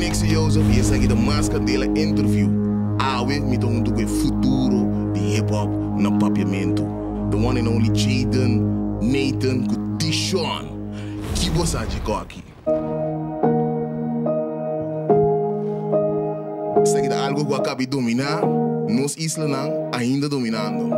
Nixie Joseph y esaki ta Mas Candela Interview. Awe mi ta hunto cu e futuro di hip hop na Papiamento. The one and only Jayden, Nathan cu Dishon. Ki bo sa dje koki? Esaki ta algo cu a cabi domina nos islanan ainda dominando.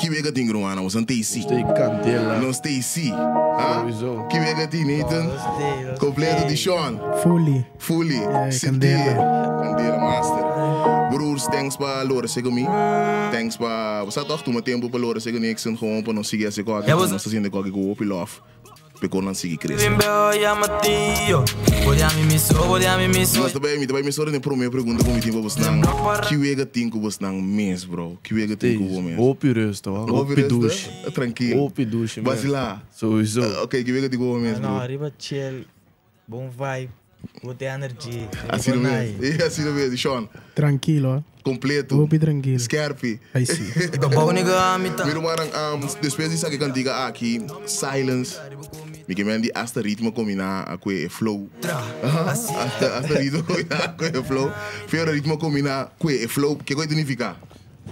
Ki wega tin rumannan? Boso ta isi. Nos ta e candela. Nos ta isi. Ha? Sowieso. Ki wega tin Nathan? Nos ta, nos Completo ta. di Sean. Fully. Fully. Yeah, Sinti. candela. Candela master. Broers, thanks pa lora segu mi. Thanks pa, bo sa toch, tuma tempo pa lora segu Nixon gewoon pa nos sigui hasi koki. Nos ta sinti koki ku hopi love. P'e nan sigui krese. Nos ta bai, mi ta bai mesora den prome pregunta ku mi tin pa bosnan. Ki wega tin ku bosnan mes, bro? Ki wega tin ku bo mes? Hopi rust, hoor. Hopi Hopi rust, douche. Trankil. Hopi douche, mes. Basila. Sowieso. Ok, ki wega tin ku bo mes, No, bro? riba chill, bon vibe. Bo tin energy. Asina mes. E asina mes, Dishon. Trankilo. Kompleto. Hopi trankilo. Skerpi. Ai si. Mi rumannan, despues di saki kantiga aki, Silence, mi ke men di hasta ritmo kombiná ku e flow. Hasta hasta ritmo kombiná ku e flow. Pero ritmo kombiná ku e flow, kiko e ta nifiká?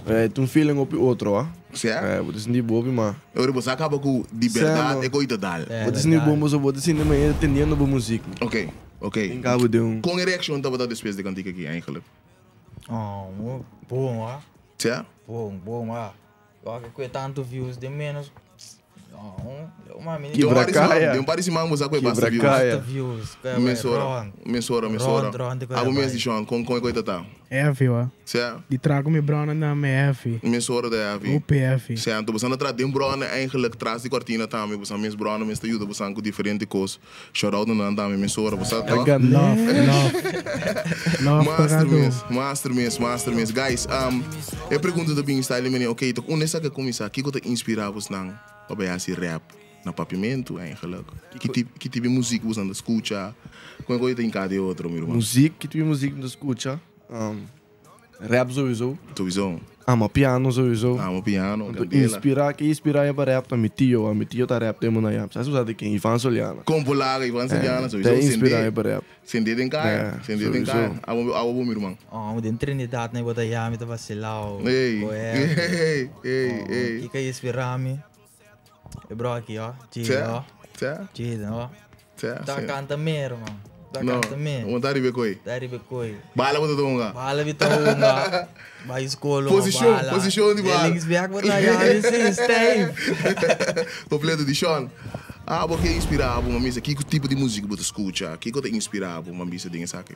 E ta un feeling hopi otro, ah. Sea? Bo ta sinti bo hopi ma. Ora bo sa kaba ku di bèrdat e koi ta dal. Bo ta sinti bon pasobra bo ta sinti manera tendiendo bo muzik. Ok, ok. Tin kaba den un. Kon e reakshon tabata despues di kantika aki eigenlijk? Oh, bon ah. Sea? Bon, bon ah. Wak ku e tantu views den menos. Oh, mami. Kibra kaya. Den un par di siman bo sa ku e basta views. Kibra kaya. Basta views. Mesora, mesora, mesora. Abo mes di Sean, kon kon e koi ta ta? Heavy wa. Sea? Di tra ku mi bròna nan me heavy. Mesora ta heavy. Hopi heavy. Sea, anto bosan ta tra den bròna eigenlijk tras di kortina tambe, bosan mes bròna mes ta yuda bosan ku diferente kos. Shout out na nan tambe mesora, bo sa toch? Love, love. Love pa Master cada un. mes, master mes, master mes. Guys, e pregunta ta bin style mene, ok, tok unda esaki a kuminsá? Kiko ta inspirá bosnan pa bai hasi rap na Papiamentu eigenlijk? Ki tip, ki tipo di muzik bosnan ta skucha? Kon e kos ta hinká den otro, mi ruman? Muzik, ki tipo di muzik mi ta skucha? Rap sowieso. Sowieso. Ama piano sowieso. Ama piano, Anto candela. inspira, ke inspira mi pa rap ta mi tio, mi tio ta rap tempo na ya. Sa sa di ken? Ivan Soliana. Kompo laga Ivan Soliana sowieso. Ta inspira mi pa rap. Sende den kaya, sende den kaya. Abo abo bo mi ruman. Oh, den Trinidad na bota ya mi ta vacilao. Ey, ey, ey, ey. Kiko inspira mi? E bro aki oh, Jaden oh. Sa? Jaden oh. Sa? Ta canta mero man. Ta No, canta me. bo ta riba e koi. Ta riba e koi. Bala bo ta tonga. Bala mi ta hunga. Bai skol hunga Posicion, bala. posicion di bala. De linksback bo ta ya mi si stijf. Completo di Sean. Ah, bo ke inspira bo, mami sa kiko tipo di muzik bo ta scucha? Kiko ta inspira bo, mami sa den esaki?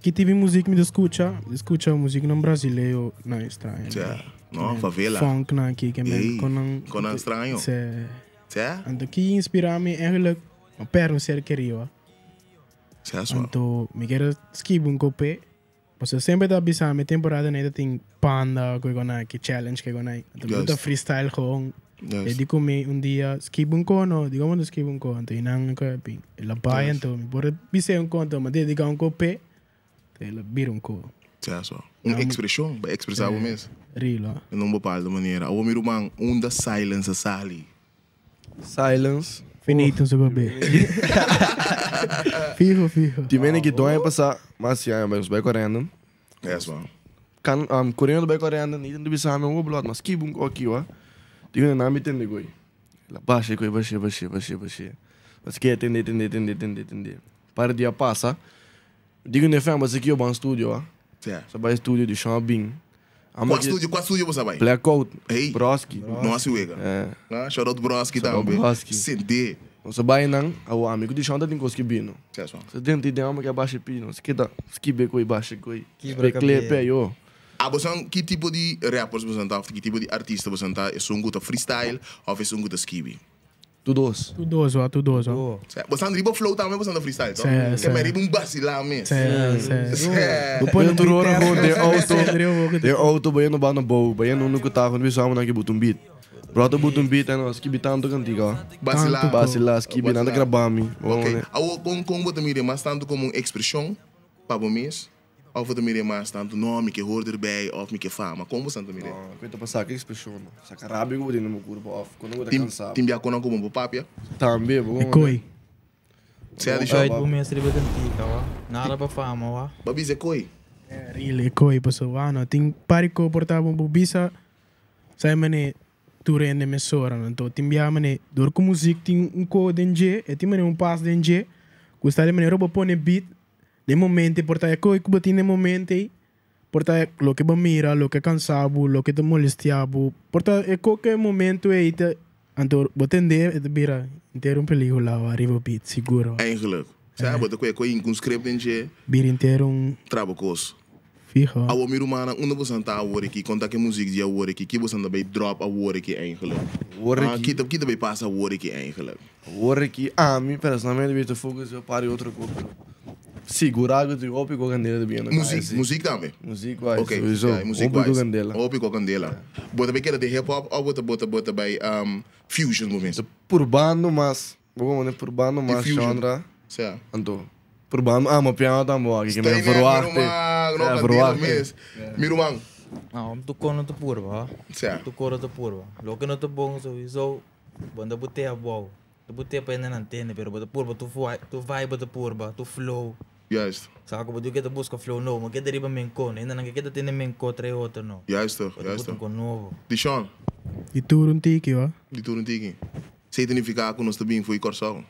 Ki tipo di muzik mi ta scucha? Mi ta scucha muziknan brasileo nan extraño. Sa, no, favela. Funk nan aki ke men Ey, konan. konan extraño. Sa. Sa? Anto ki inspira mi eigenlijk Ma per un ser kerido. Sea sua. Anto mi kier skibi un kope. Pasobra semper ta bisa mi temporada nei ta tin panda ku e konai, ki challenge ku e konai. Anto mi ta freestyle gewoon. E di ku mi un dia skibi un ko no, di komo ta skibi un ko. Anto einan ku a bin. El a bai anto mi por a bis'é un ko anto mi a dediká un kope. Anto el a bira un ko. Sea sua. Un ekspreshon, bo a ekspresá bo mes. Rilo. Den un bepaalde manera. Awor mi ruman, unda silence a sali? Silence. Finito su bebé. Fijo, fijo. Ti mene ki doña pasa, mas si aña nos bai correndo. Yes, man. Kan um, correndo bai correndo, ni tanto bisa mi o blot, mas ki bun ko ki wa. Digo na nami tende goi. La bashe goi, bashe, bashe, bashe, bashe. Mas ke tende, tende, tende, tende, tende. Par dia pasa. Digo ne fam, mas ki yo ban studio wa. Yeah. Sa bai studio di Sean Bin. Kua studio, kua studio bo sa bai? Blackout. Hey. Broski. No hasi wega. Eh. Ah, shout out Broski Shout out tambe. Broski. Sende. Nos a bai nan, awo ami ku di Sean ta tin kos ki bino. Sa so. Sa den ti den amo ke a basha pino. Si keda skibe koi basha koi. Kibra Pe kle kabel. pe yo. A bosan ki tipo di rappers bosan ta of ki tipo di artista bosan ta? Esun ku ta freestyle of esun ku ta skibi? Tu dos. Tu dos wa, tu dos wa. Oh. Sa, bosan riba flow tambe bosan ta freestyle toch? Sa, Ke sa. men riba un basila mes. Sa, sa. Sa. Bo pone Yo tur ora beat gewoon den auto. Sa, Den auto bo yendo ba na bou, bo yendo unu ku ta gewoon bisa amo nan ki buta un beat. Bro ta buta un beat en nos skibi tanto kantika wa. Basila. Tanto. Basila skibi nan ta graba mi. Bo Ok, mane. awo kon kon bo ta mira mas tanto komo un ekspreshon pa bo mes Of bo ta mir'é mas tantu, no, mi ke hor derbij of mi ke fama. Kon bo ta mir'é? No, ku ta pa saka ekspreshon no. Saka rabia ku bo tin den bo kurpa of kono bo ta Tin kansa. tin bia konan ku bo por papia? Tambe, bo E koi. Sea di show. Uit bo mes riba cantica wa. Nada pa fama wa. Ba bisa koi. Eh, really koi paso wano. Tin pari ko porta bo bo bisa. Sai mane tur hende mesora anto tin bia mane dor ku muziek tin un ko den dje e tin mane un pas den dje ku sta di manera bo pone beat den momento por ta e koi ku bo tin den momento ei por ta loke bo mira loke kansa bo loke ta molestia bo por ta e koke momento ei ta anto bo tende e ta bira henter un pelicula ariba beat siguro. Eigenlijk. Sa bo ta koe koi un script den dje. Bira henter un. Traba kos. Fijo. Awor mi rumannan, unda bosan ta awor aki? Konta ke muzik di awor aki? Ki bosan ta bay drop awor aki eigenlijk? Awor Ah, aki. ki ta, ki ta bay pasa awor aki eigenlijk? Awor aki ami personalmente mi ta focus riba par di otro kos, pero sigura ku tin hopi ku kandela ta bini na Muzik, kaya si. muzik tambe? Muzik wise, Ok, sowieso. ja, muzik Hopi ku wise. kandela. Hopi ku kandela. Bo ta bay keda den hip hop of bo ta, bo ta, bo ta bay um, fusion bo mes? Ta purbando mas, bo komo purbando mas fusion. genre. Sea. Anto, purbando ama piano tambo aki, ke Stay mi net, mi verwacht. ruman, no Ja, kandela verwacht. mes. Mi ruman, No, tu kono te purba. Sea. Tu coro te purba. Loke no te bom sowieso, banda bote abou. Te bote pa ainda não entende, pero bota purba, tu vai, tu vibe te purba, tu flow. Juist, Sabe como tu que te busca flow novo, mas que deriva menco, ainda não que te tem menco três outro não. juist toch, Bota juist buta toch. um novo. Dishon, Di tur un tiki wa. di tur un tiki. Sei significa ku nos ta bin foi Kòrsou.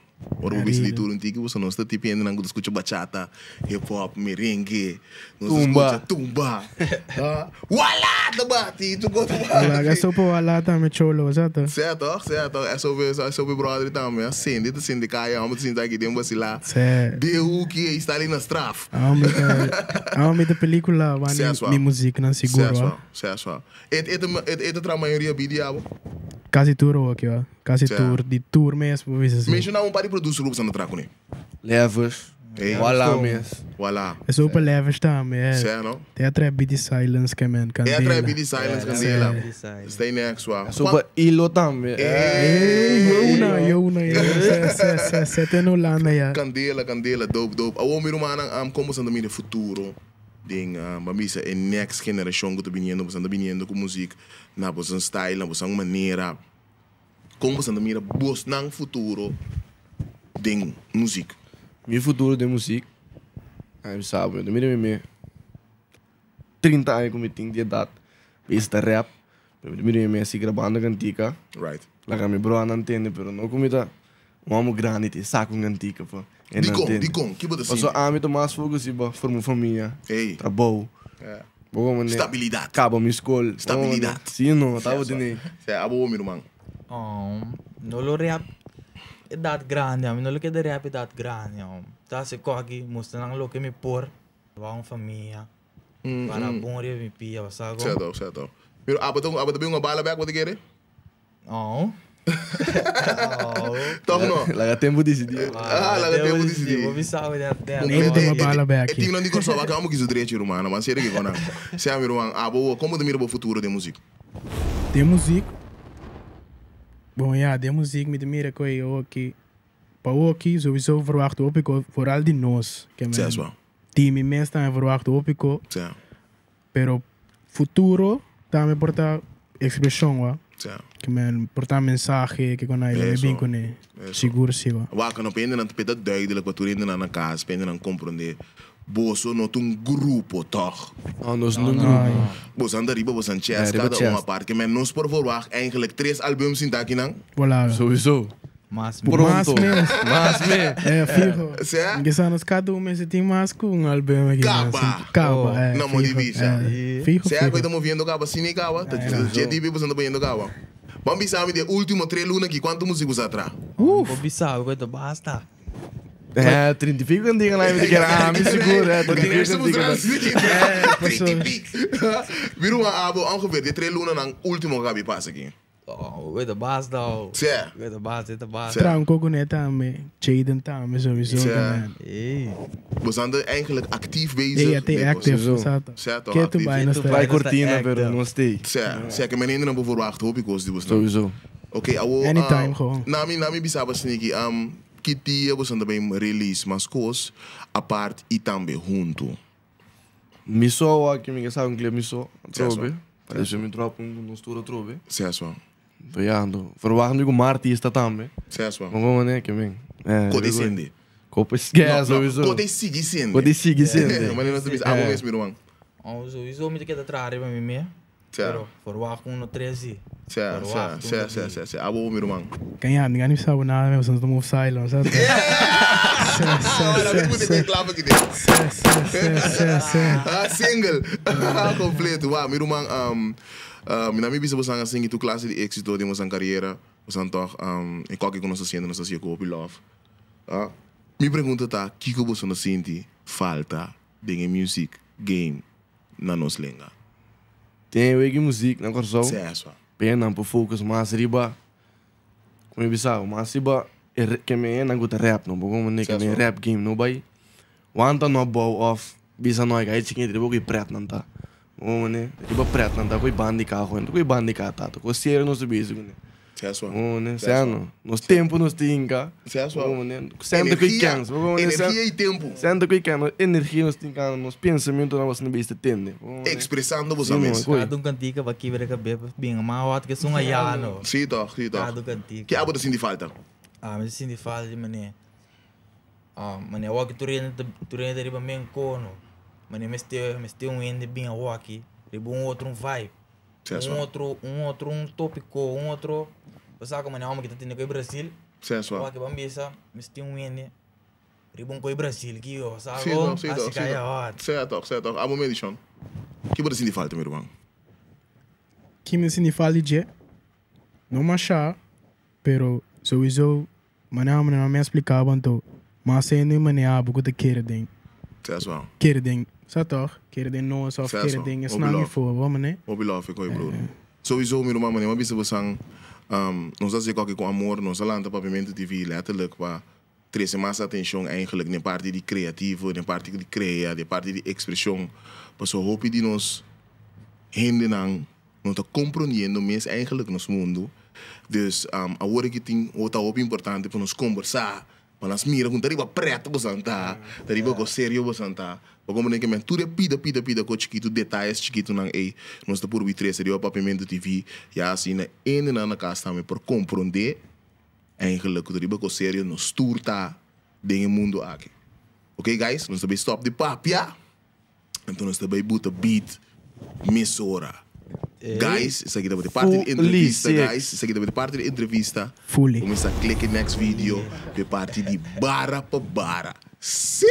Ora bo bisa di tur un tiki, boso nos ta tipo hende nan ku ta skucha bachata, hip hop, merengue, nos ta Tumba. skucha tumba. Ah, Wala ta bati, tu go ta Wala, bati. gasto po wala ta me cholo, sa to. Certo, toch? Certo. SOV, SOV brother também. Acende, te sente caia, vamos sentar aqui dentro vacilar. Cê. De que está ali na straf. Amo de película, wa Cê, ni, ni música não seguro, wa. Certo, certo. Et et et et tra maioria bidiabo. Quase tour aqui, wa. Quase Cê. tour, di tour mesmo, visse assim. Mencionar um par de produtos grupos na traco, né? Levas. Ei. Wala mes. Voilà. É super leve também, é. Certo, não? Tem até Beat Silence que man, É candela. atrás BD Silence Candela. BD Silence. Stay next, wa. Sopa ilo tambe. Ei. Eu na, eu na, eu. Cê, cê, cê, cê tem no Holanda ya. Candela, candela, dope, dope. Awo mi rumana um, como sanda mira futuro. Ding, um, mamisa, e next generation que tá viniendo, você viniendo com música, na você style, na você maneira. Como você mira bos nang futuro ding música. Mi futuro de música. Ai, sabe, eu mira me 30 anos como tenho de idade. Esta rap. Mira me assim gravando cantica. Right. La que mi bro não entende, pero não como tá. Um homem grande te saco um cantica, pô. E não Dicon, entende. dicon, que você Mas só a mim mais fogo se ba formo família. Ei. Trabalho. É. Bom, mané. Estabilidade. Acaba minha escola. Estabilidade. Sim, não, tava de nem. Cê, abo mi rumang. Oh, no lo rap idade grande, homem. No lo que de rap idade grande, homem. Tá se corre, mostrando lo que me por. Vai uma família. Para bom rio me pia, sabe? Certo, certo. Pero abo tong abo tabi uma bala back what querer? Oh. Oh. Toch no? Lá tempo decidir. Ah, lá tempo decidir. Vou avisar o dela. Nem toma bala back. E tinha não digo só, que amo que direito, romano, mas sério que kona. Se a mi rumang, abo como de mira o futuro de música. De música. Bom, ja, de muziek met de mira ko eu aqui. Pa aqui sowieso verwacht op ik vooral die nos. Que Cê, swa. Team immens também verwacht op ik, Cê, pero futuro também porta expressão, wa. cê. Que men porta mensaje que con aí Eso. bem con ele. Eso. Seguro sim, wa. Waka no pende na peta duidelijk wat toen na na kaas, pende na compreender. Boso not un grupo toch. Não, nós não grupo. Boso anda riba, boso aan chess, Ja, riba cada um chess. apart. Que men nos por verwacht eigenlijk três albums in daki nang. Voilà. Sowieso. Mas Pronto. Mais mesmo. Mas me. É, fijo. Cê? Que são cada um mês tem mais com um álbum aqui. Caba. assim. Caba, Oh. é. Não, fijo, modivisa. é. Fijo, Cê fijo. que estamos vendo caba, cine caba, JDB boso anda vendo caba. Bambi sabe de último três luna aqui, quanto músicos atrás? Vou avisar, coisa basta. É, 30 e pico cantiga lá, me quer ah, me segura, é, 30 e pico cantiga. Viru uma abo ongeveer de três luna nang último gabi passa aqui. Oh, coisa basta. Cê? Coisa basta, coisa basta. Cê. Tranco com ele também. Jaden também, sowieso. Cê. também. Ei. We zijn er eigenlijk actief bezig. Ei, até active, Sowieso. exato. Certo, Que tu actief. vai na Que tu Vai Vai cortina, active. pero não stay. Cê, cê, que menino não verwacht, hoop ik was die was. Sowieso. Oké, awo. Anytime, gewoon. Nami, nami bisaba sneaky. Que dia você anda bem release, mas cos apart e também junto. Mi so aqui, me sabe um clipe mi so, Certo. trobe. Parece me drop um nos tour trobe. Cê só. Tô yando. Verwacht nu com artista também. Cê só. Mas vamos né, que vem. É. Codescende. Kopo yeah, sowieso. Kote sigui sende. Kote sigui sende. Manera nos ta bisa, abo mes mi ruman. Oh, sowieso mi ta keda traha riba mi me. Pero verwacht uno tresi. Sa, sa, sa, sa, sa, sa. Abo mi ruman. Kanya, mi gani sabi nada, mi basta move silence. Sa, sa, sa, sa, sa, sa, sa, sa. Ah, single. Completo. Wow, mi ruman, mi na mi bisa bosan a singi tu clase di éxito di bosan carriera. Bosan toch, e koki ku nos ta siendo, nos ta siya ku hopi love. Ah, mi pregunta ta, kiko boso no sinti falta den e music game na nos lenga? Tin wiki muziek na Kòrsou. Seswa. Pe nan por focus mas riba, como mi bisa, mas riba e ke me nan ku ta rap no, bo como ke me rap game no bai wanta no bou of bisa no ai chikin riba ku pret nan ta. Bo como ne, riba pret nan ta ku bandi ka goen, ku bandi ka ta, ku serio nos ta bezig kuné. Seswa. Bo ne, sea no. Nos tempo nos tinka. Seswa. Bo ne, senta ku kens, bo ne, Energia y tempo. Senta ku kens, energia nos tinka, nos pensamento na nos besta tende. Expresando bo mes. Cada un cantica pa kibra cabe bin ma wat que son allá no. Sí toch, sí toch. Cada cantica. Ke abo ta sinti falta? Ah, mi sinti falta di mané. Ah, mané waki turene turene riba men kono. Mané meste meste un ende bin waki, riba un outro un vibe. Seswa. Un outro un tópico, un outro. Sabe como mané homem que tá tendo com Brasil. Seswa. Waki bambisa, meste un ende. Riba un coi Brasil que yo, sabe? Sí toch, sí toch, Assim sí cai toch. hot. Sea toch, sea toch. Abo medishon. Ke bo ta sinti falta, mi ruman? Que me sinti falta de não machar, pero sowieso, mané mané me explicava então, mas sendo mané abo que te querer ding, Seswa. querer ding, sa toch? Querer ding no, of Sa querer zo. ding is Obi nou love. niet voor, wat mané? Hopi love, ik hoor broer. Sowieso, mi ruman, mané, bisa bosang, nos a koki com amor, nos lanta Papiamento TV, letterlijk, pa trece mais atenção eigenlijk na parte de criativo, na parte de crea, na parte de expressão. Paso hopi di nos hende nang não tá compreendendo mes eigenlijk nos mundo. Dus agora que tem outra hopi importante para nos conversar, para nos mira com tariba preto bosang tá, tariba go sério bosang tá. Pa como nem que men tudo é pida pida pida ko chiquito detalhes chiquito nang ei nos tá por bi trece de Papiamento TV, ja assim na ene na na casa também por compreender eigenlijk riba ko sério nos turta den mundo aqui. Ok guys, nós também stop de papia. Então nós também buta beat missora. Guys, isso aqui também parte de entrevista, Fully guys. Isso aqui também parte de entrevista. Fully. Começa a clique next video, de parte de barra para barra. Sim!